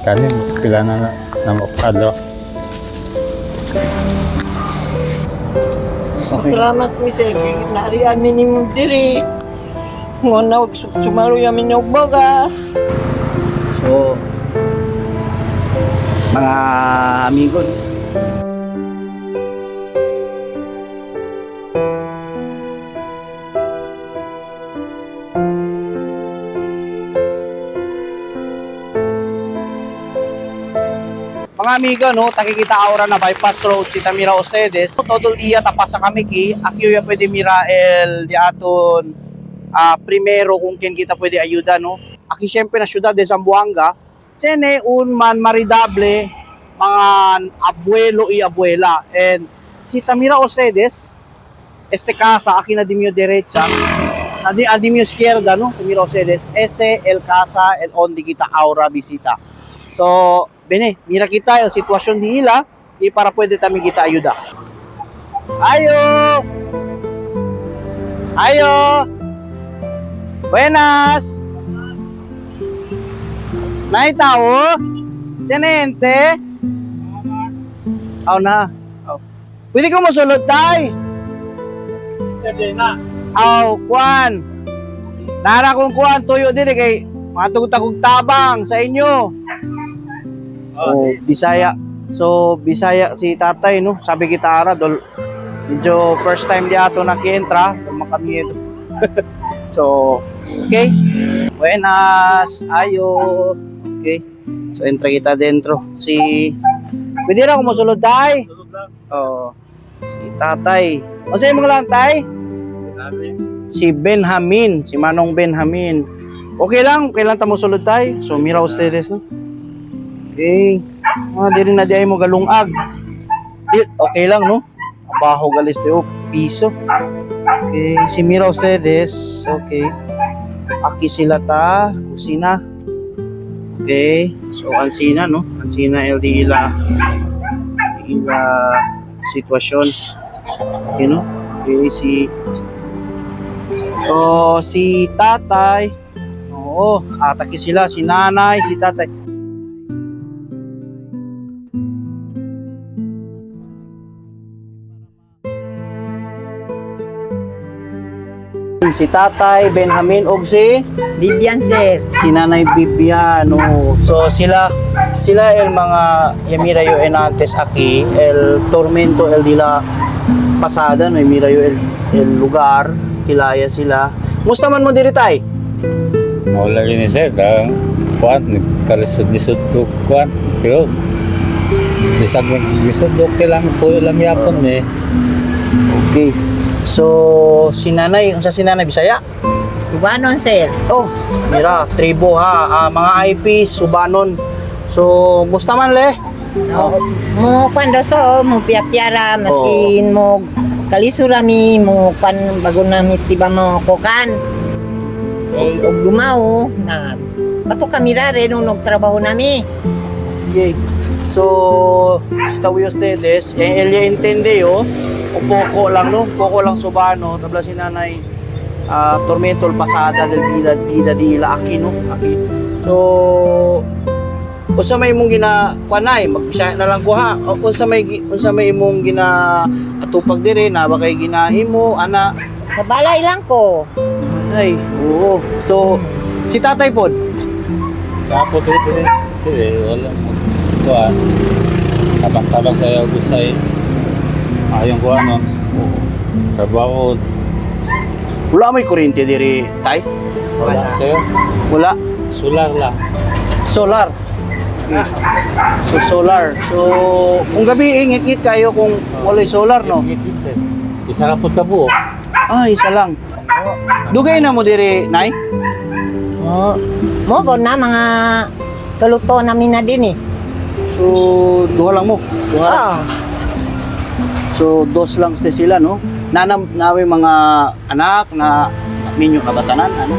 Kanin pila na na mo kadlaw. Okay. Salamat mi sir. Naarian mi nimo diri. Ngon na og sumalo yamin og bagas. So, mga amigo, mga amigo, no, takikita aura na bypass road si Tamira Ostedes. Todo el día tapasa kami ki, akyo ya pwede mira el di aton primero kung ken kita pwede ayuda, no. Aki siyempre na syudad de Zamboanga, tiene un man maridable mga abuelo y abuela. And si Tamira Osedes, este casa, aquí na dimio derecha, na di adimio izquierda, no? Tamira Osedes, ese el casa, el onde kita aura visita. So, bene, mira kita el sitwasyon di ila, y para pwede tami kita ayuda. Ayo! Ayo! Buenas! Nay tao? Tenente? Aw na. Aw. Pwede ko mosulod tay? Aw, kuan. Nara kong kuan tuyo din eh, kay matugtag kong tabang sa inyo. Oh, Bisaya. So, Bisaya si tatay, no? Sabi kita ara, dol, medyo first time di ato nakientra, makamiedo. So, okay. Buenas, ayo. Okay. So, entra kita dentro. Si, pwede na ako mosulod, tay? Oo. Si tatay. O sa imong lang, tay? Si Benjamin. Si Manong Benjamin. Okay lang ta mosulod, tay. So, mira ustedes, no? Okay. Ah, diri na di ay mo galungag. Di, okay lang, no? Abaho galis di, oh, piso. Okay, si mira ustedes. Okay. Aki sila ta, kusina. Okay. So, ansina, no? Ansina el di ila ila sitwasyon. Okay, no? Okay, si Oh, si tatay. Oo, ataki sila, si nanay, si tatay. Si tatay, Benjamin, og si Bibian sir. si Nanay Bibian. Oo. So sila sila el mga yamira yo en antes aquí, el tormento el dila pasada no mira yo el lugar, kilaya sila. Musta man mo diri tay? Wala rin ni sir, ang kuan nagkalisod-lisod ko kuan pero bisag naglisod okay lang po lang yapon eh. Okay. So si Nanay, unsa si Nanay Bisaya? Subanon sir. Oh, mira, tribo ha, mga IP Subanon. So, musta man le? No, mo kwan daw so, mo piyapiara, masin mo kalisura mi, mo kwan bago na mi tiba mo kokan. Eh, og lumao na bato kami rare nung nagtrabaho nami. Okay. So, sa ustedes, eh, ella intende yo, o poco lang no, poco lang subano, tabla si nanay tormento el pasada del vida vida di ila aki no, aki. So, unsa may imong gina kuanay, magbisaya na lang ko ha. O unsa may imong gina atupag dire na ba kay ginahimo ana? Sa balay lang ko. Ay, oo. So, si tatay pod, Kapo to dire dire wala mo kuan. Tabang-tabang sa iyo gusay. Ayong kuan no. Trabaho wala may kuryente diri, tay? wala sir. Wala. Solar lang. Solar. Okay. So solar. So kung gabi ingit-ngit kayo kung walay solar no. Ngit-ngit, sir. Isa ra pud ka buok. Ah, isa lang. Dugay na mo diri, Nay? Mo mo go na mga kaluto namin na din eh. So duha lang mo. Duha lang. Oo. So dos lang sila no. Nanam nawi mga anak na minyo na batanan ano.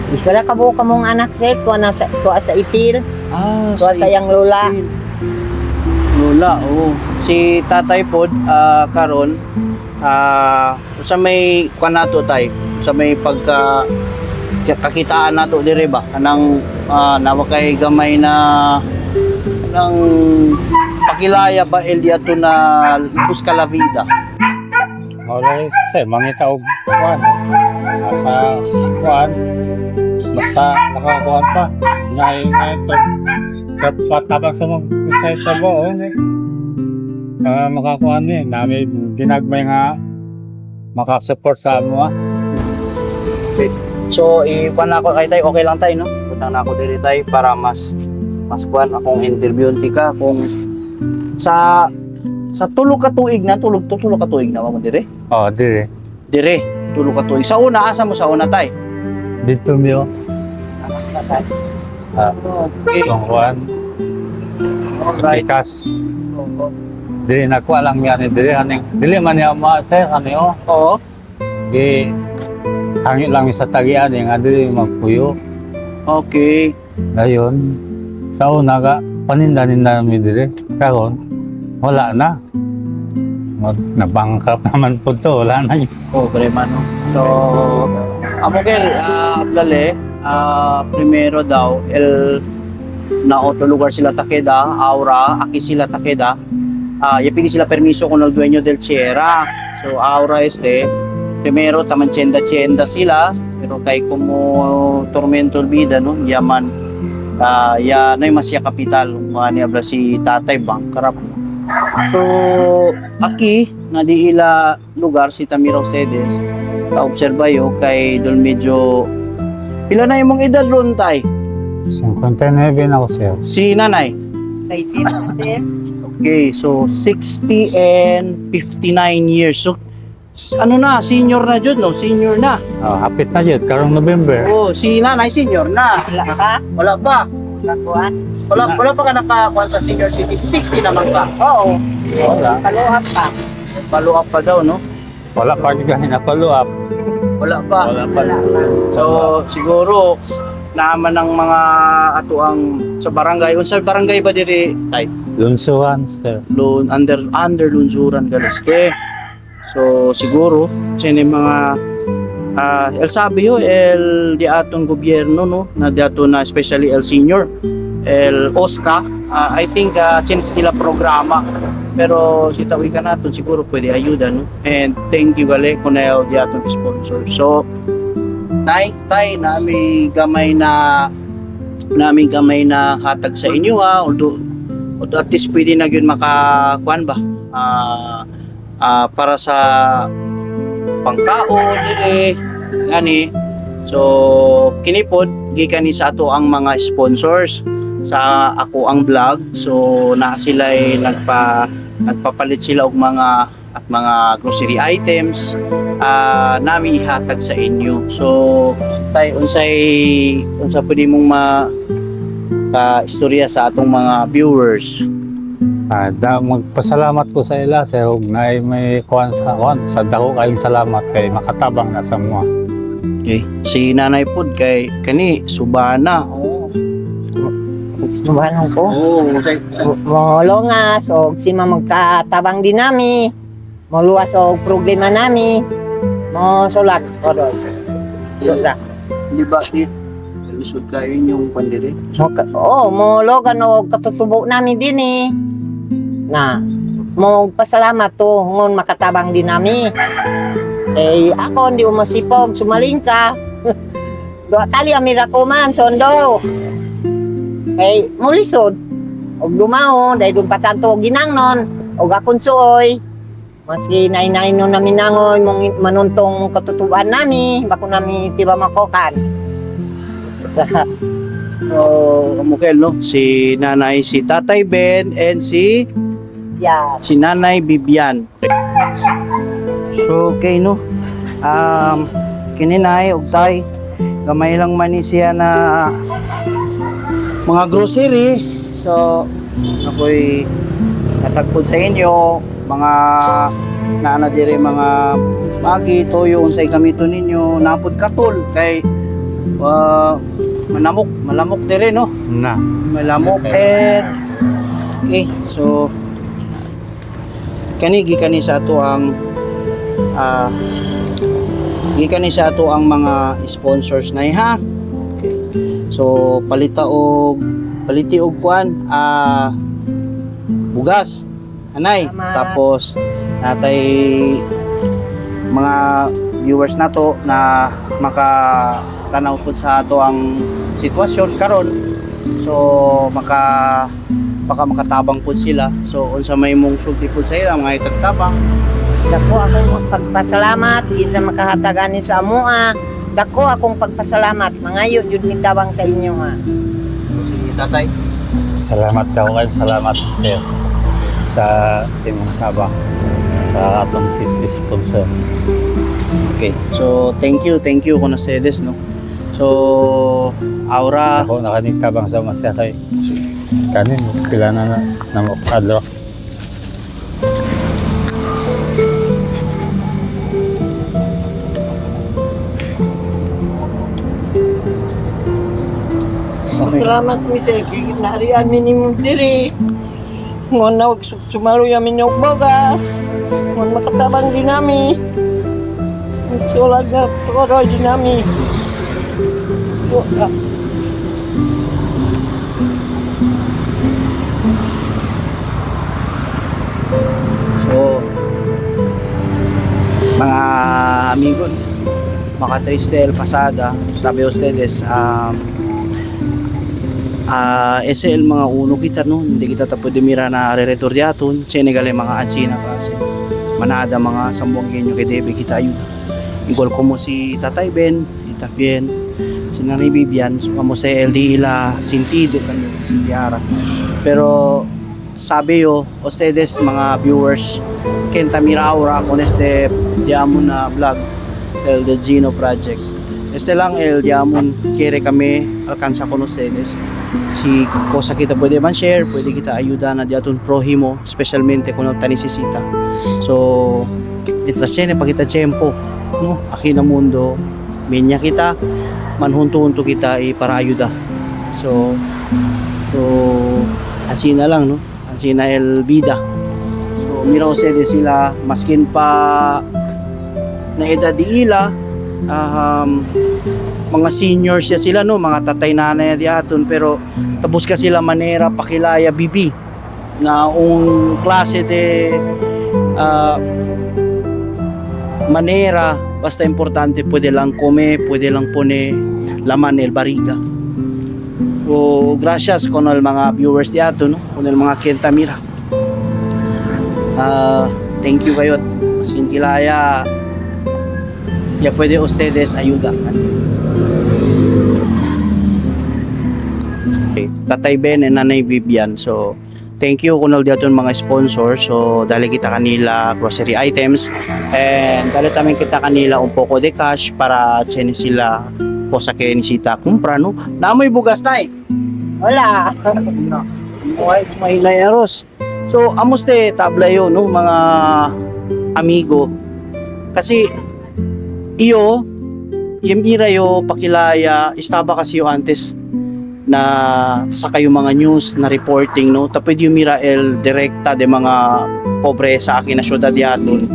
Isa ra ka buo ka mong anak sir, tuwa na sa tuwa sa ipil, Ah, tuwa sa iyang lola. Lola, oo. Si Tatay pod karon sa may kuan nato tay, sa may pagka Kakitaan nato dire ba kanang nawa kay gamay na kanang pakilaya ba el diato na busca la vida. Mao lagi, sir, mangita og kuan. Asa kuan. Basta makakuan pa. Ngay ngay pag patabang sa mga sa trabaho eh. Makakuan ni, nami ginagmay nga makasupport sa amo ah. So i-kuan na ako kay tay, okay lang tay, no? Butang na ako diri, tay, para mas mas kuan akong interview ti ka kung sa tulo ka tuig na, tulog tulo ka tuig na wa mo dire. Oh, dire. Dire, tulo ka tuig. Sa una, asa mo sa una, tay? Dito miyo. Sa Okay. itong kuan sa Alright. Pikas. Dili nakuha lang niya ni dili aning dili man niya ma sir ani oh. Oo. Di hangit lang mi sa tagian eh, nga dili magpuyo. Okay. Ngayon, sa una ka, paninda-ninda mi dili. Karon, wala na. Nabangkrap naman po to, wala na yun. Oh, prema, no. So, amo kel lale, primero daw el na otro lugar sila Takeda, Aura, aquí sila Takeda. Ya pidi sila permiso con el dueño del Sierra. So, Aura este, primero taman tienda tienda sila, pero kay como tormento el vida, no, yaman. Ya na mas ya kapital, mga ni habla si tatay bankrupt. So, aki na di ila lugar si Tamiro Sedes, ka-obserba yo kay dol medyo pila na imong edad ron, tay? 59 na ako, sir. Si nanay. Sa isip, sir. Okay, so 60 and 59 years. So ano na, senior na jud, no? Senior na. Oh, hapit na yun, karong November. Oh, si nanay senior na. Wala pa. Wala pa. Nakuan. Wala wala pa ka nakakuan sa senior citizen. 60 naman ka. Oo. Wala. Kaluhap pa. Follow up pa daw, no? Wala pa gyud na follow up. Wala pa. Wala pa. Wala pa. So siguro naaman ng mga atuang sa barangay. Unsa barangay ba diri, tay? Lunsuhan, sir. Lun under under Lunzuran Galeste. So siguro sino yung mga el sabi yo el di atong gobyerno, no, na di ato na especially el senior el OSCA, I think sila programa pero si tawi ka naton siguro pwede ayuda, no, and thank you gale kun el di atong sponsor. So tay, tay, nami gamay na hatag sa inyo ha, although although at least pwede na gyud makakuan ba para sa pangkaon dire gani. So kinipod gikan ni sa ato ang mga sponsors sa ako ang vlog. So na sila ay nagpapalit sila og mga at mga grocery items nami ihatag sa inyo. So tay, unsay unsa pwede mong ma ka istorya sa atong mga viewers? Magpasalamat ko sa ila, sir, ug naay may kuan sa kuan sa dako kayong salamat kay makatabang na sa mga. Okay. Si Nanay pod kay kani subana. Oo. Subanon ko. Oo, sa, Molongas og sima magkatabang din nami. Moluwas og problema nami. Mo sulat oros. Dura. Di ba di lisod kayo inyong pandire? Mo oh, mo logan og katutubo nami dinhi. Na mo pasalamat to ngon makatabang din nami. Eh ako hindi umasipog, sumaling ka. Dua kali amira ko man sondo. Eh mulisod. Og dumao dahil dun patanto og ginangnon og akon suoy. Maski nay-nay no nami nangoy mong manuntong katutuban nami, bako nami tiba makokan. So, Mukel, no? Si Nanay, si Tatay Ben, and si Yeah. si Nanay Bibian. So, okay, no? Kini nay og tay, gamay lang man ni siya na mga grocery. So, ako'y natagpod sa inyo, mga naana dire mga magi, toyo, unsay gamiton ninyo, napod katol kay manamok, malamok dire, no? Na. Malamok and okay, so kani gikan ni sa ato ang gikan ni sa ato ang mga sponsors na ha. So palita og paliti og kuan, bugas. Anay, Salamat. tapos natay mga viewers nato na makatanaw pud sa ato ang sitwasyon karon. So maka baka makatabang pud sila. So unsa may mong sulti pud sa ila mga itagtabang? Dako akong pagpasalamat kinsa makahatag ani sa amoa. Dako akong pagpasalamat. Mangayo jud ni tabang sa inyo ha. So, si tatay. Salamat ka kayo. Salamat, sir, sa timong tabang sa atong sponsor. Okay. So thank you con ustedes, no. So aura Ako nakanigtabang sa mga kay kanin pila na na, na mo adlaw. Okay. Salamat mi sir kay narian mi nimo diri. Ngon na og sumalo yamin og bagas. Ngon makatabang din nami. Sulad na toroy din nami. Wa. So mga amigo, mga Tristel Pasada, sabi ustedes, SL mga uno kita, no, hindi kita tapo de mira na reretordiaton Senegal ay mga ansina kasi manada mga Sambuangueño que debe kita ayuda igual como si Tatay Ben y también si Nanay Vivian. So, como sa LD ila sentido kanyo si Tiara, pero sabi yo ustedes mga viewers kenta mira ahora con este Diamond na vlog, el de Gino Project. Este lang el Diamond quiere kami alcanza con ustedes si cosa kita pwede man share, pwede kita ayuda na diaton prohimo, especialmente kung ta necesita. So mientras tiene pa kita tiempo, no, aquí na mundo minya kita manhunto-hunto kita para ayuda. So así na lang, no, así na el vida. So mira ustedes sila maskin pa na edad di ila, mga seniors ya sila, no, mga tatay nanay di aton, pero tapos ka sila manera pakilaya bibi na un klase de manera basta importante pwede lang come, pwede lang pone laman el barriga. So gracias con el mga viewers di ato, no, con el mga kenta mira. Thank you kayo maskin kilaya ya pwede ustedes ayuda. Okay. Tatay Ben and Nanay Vivian. So, thank you kunal diaton mga sponsor. So, dali kita kanila grocery items and dali tamin kita kanila un poco de cash para chene sila cosa que necesita kumpra, no. Namoy bugas tay. Wala. Buhay mahilay aros. So, amos te tabla yo, no, mga amigo. Kasi iyo yung ira yo pakilaya estaba kasi yo antes na sa kayo mga news na reporting, no, tapos yung mira el directa de mga pobreza aquí na syudad diaton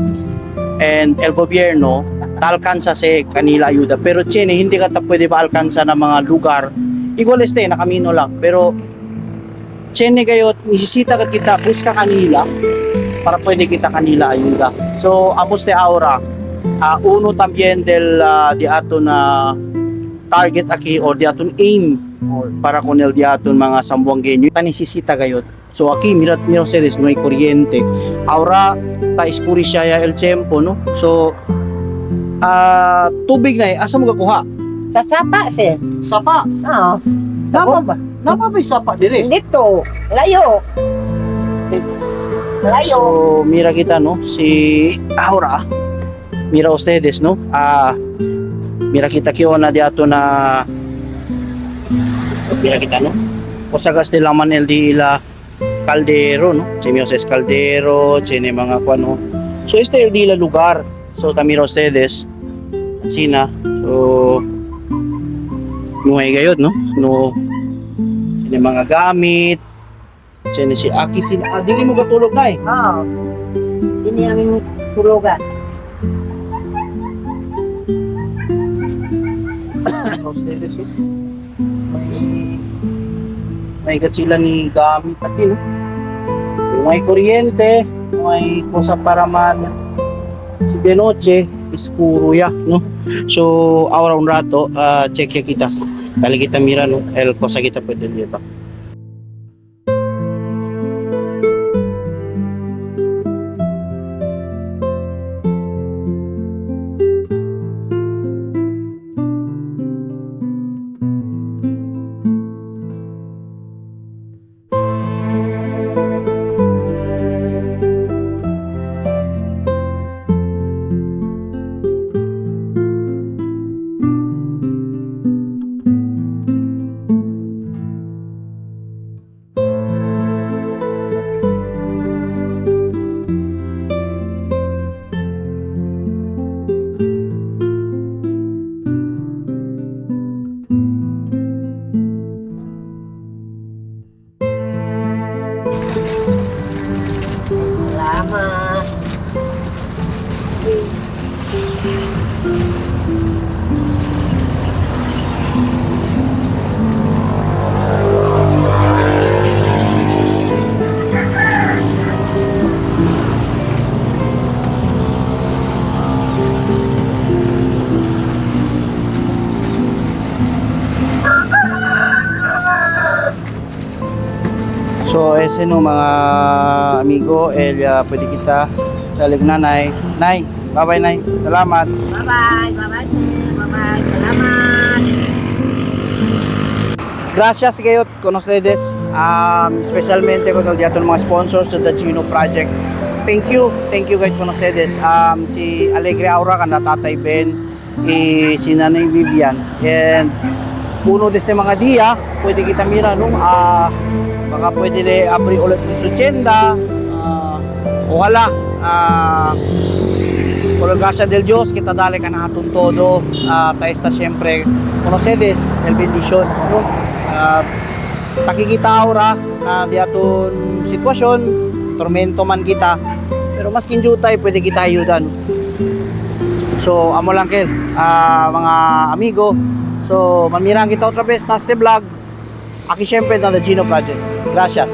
and el gobierno talkansa se kanila ayuda, pero chene hindi ka ta pwede pa alkansa ng mga lugar igual este nakamino lang, pero chene kayo nisisita ka kita busca kanila para pwede kita kanila ayuda. So amos te aura uno también del di ato na target aki or di aton aim or para con el di aton mga Sambuangueño tanisisita kayo. So aki mira mira ustedes, no hay kuryente ahora, ta iskuri siya ya el tiempo, no. So tubig na eh, asa mo gakuha? Sa sapa sir. Sapa? Oo. Sa bomba. Napa may sapa dire? Dito. Layo. Layo. So mira kita, no, si ahora mira ustedes, no, mira kita kiyo na di ato na mira kita, no, usagas de laman el di ila caldero, no, chemio es caldero chene mga kuano. So este el di ila lugar. So tamira ustedes sina. So nuhay gayod, no, no, chene mga gamit chene si aki sila, dili mo gatulog na eh. Oo. Ini aming tulugan. Ustedes, eh. May sila ni gamit aki, no? May kuryente, may kusa para man si de noche, iskuro ya, no? So, ahora un rato, check ya kita. Kali kita mira, no? El cosa kita pwede llevar. Salamat. So, ese no mga amigo, el pwede kita salig nanay. Nay, bye-bye nay. Salamat. Bye-bye. Bye-bye, sir. Bye-bye. Salamat. Gracias kayo con ustedes, especialmente con el día mga sponsors sa The Gino Project. Thank you guys con ustedes. Si Alegre Aura, kana Tatay Ben, eh, si Nanay Vivian. And uno de este mga dia, pwede kita mira, no? Baka pwede le abri ulit ni su tienda. Ojalá, por la gracia del Dios, kita dale ka na hatun todo. Ta esta siyempre, con ustedes, el bendición. No? Takikita aura na diaton sitwasyon, tormento man kita, pero maskin jutay, pwede kita ayudan. So, amo lang kel, mga amigo. So, mamirang kita otra vez na este vlog. Aki siyempre na The Gino Project. Gracias.